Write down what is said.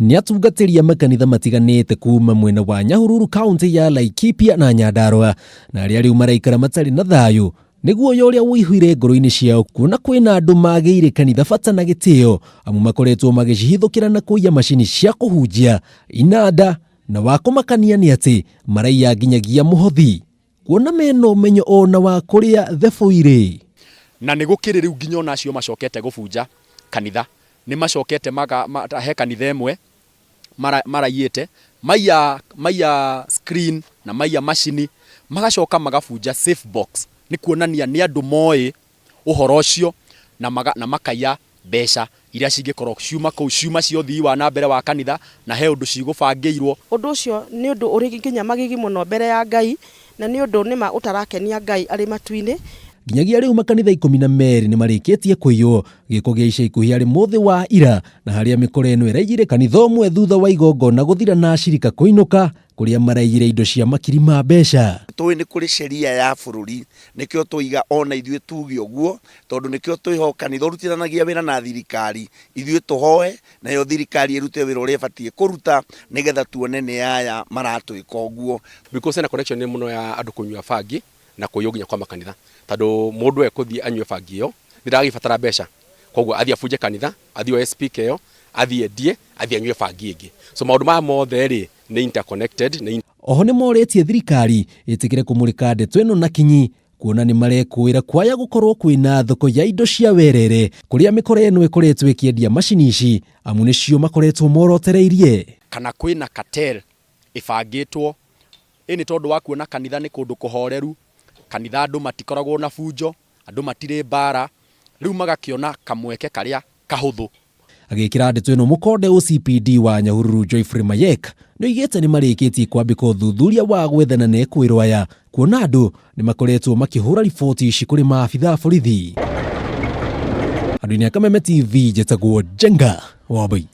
Nĩ atungatĩri a makanitha matiganĩte kuma mwena wa Nyahururu kaunti ya Laikipia na Nyandarua na arĩa rĩu maraikara matarĩ na thayũ nĩ guoya ũrĩa ũihũire ngoro-inĩ ciao kuona kwĩna andũ magĩire kanitha bata na gĩtĩo amu makoretwo magĩcihithũkĩra na kũiya macini cia kũhunjia inanda na wa kũmakania nĩ atĩ maraiya nginyagia mũhothi kuona mena ũmenyo ona wa kũrĩa thebũ irĩ. Na nĩ gũkĩrĩ rĩu nginya ona acio macokete gũbunja kanitha nĩ macokete maka, ma, he kanitha ĩmwe mara, maraiyĩte maiya, maiya screen na maiya macini magacoka magabunja safe box nĩ kuonania nĩ andũ moĩ ũhoro ũcio na, maga, na makaiya mbeca iria cingĩkorwo ciuma kũu ciuma cia ũthii wa na mbere wa kanitha na he ũndũ cigũbangĩirwo. Ũndũ ũcio nĩ ũndũ ũrĩ nginya magigi mũno mbere ya Ngai, na nĩ ũndũ nĩ ma ũtarakenia Ngai arĩ matu-inĩ. Nginyagia rĩu makanitha 12 nĩmarĩkĩtie kũiywo, gĩko gĩa ica ikuhĩ arĩ mũthĩ wa ira na harĩa mĩkora ĩno ĩraiyire kanitha ũmwe thutha wa igongona gũthira na acirika kũinũka kũrĩa maraiyire indo cia makiri ma mbeca. Tũĩ nĩ kũrĩ sheria ya bũrũri, nĩkĩo twoiga ona ithuĩ tuge ũguo, tondũ nĩkĩo twĩho kanitha ũrutithanagia wĩra na thirikari, ithuĩ tũhoe nayo thirikari ĩrute wĩra ũrĩa ĩbatiĩ kũruta, nĩgetha tuone nĩ aya maratwĩka ũguo. Because hena connection nene mũno ya andũ kũnyua bangi na kũiywo nginya kwa makanitha tondũ mũndũ ekũthiĩ anyue bangi ĩyo nĩ ndagĩbatara mbeca koguo athiĩ abunje kanitha athiĩ oe speaker ĩyo athiĩ endie athiĩ anyue bangi ĩngĩ so maũndũ maya mothe rĩ nĩ interconnected nĩ Oho nĩmorĩtie thirikari ĩtĩkĩre kũmũrĩka ndeto ĩno na kinyi kuona nĩmarekũĩra kwaya gũkorwo kwĩna thoko ya indo cia werere kũrĩa mĩkora ĩno ĩkoretwo ĩkĩendia macini ici amu nĩcio makoretwo morotereirie. Kana kwĩna cartel ĩbangĩtwo Ĩ nĩ tondũ wa kuona kanitha nĩ kũndũ kũhoreru, kanitha andũ matikoragwo na bunjo, andũ matirĩ mbara, rĩu magakĩona kamweke karĩa kahũthũ. Agĩkĩra ndeto ĩno mũkonde OCPD wa Nyahururu Geoffrey Mayek nĩoigĩte nĩmarĩkĩtie kwambĩka ũthuthuria wa gwethana na ekũĩrwo aya kuona andũ nĩmakoretwo makĩhũra riboti ici kũrĩ maabitha a borithi. Andũ-inĩ a Kameme TV njĩtagwo Njenga Wambui.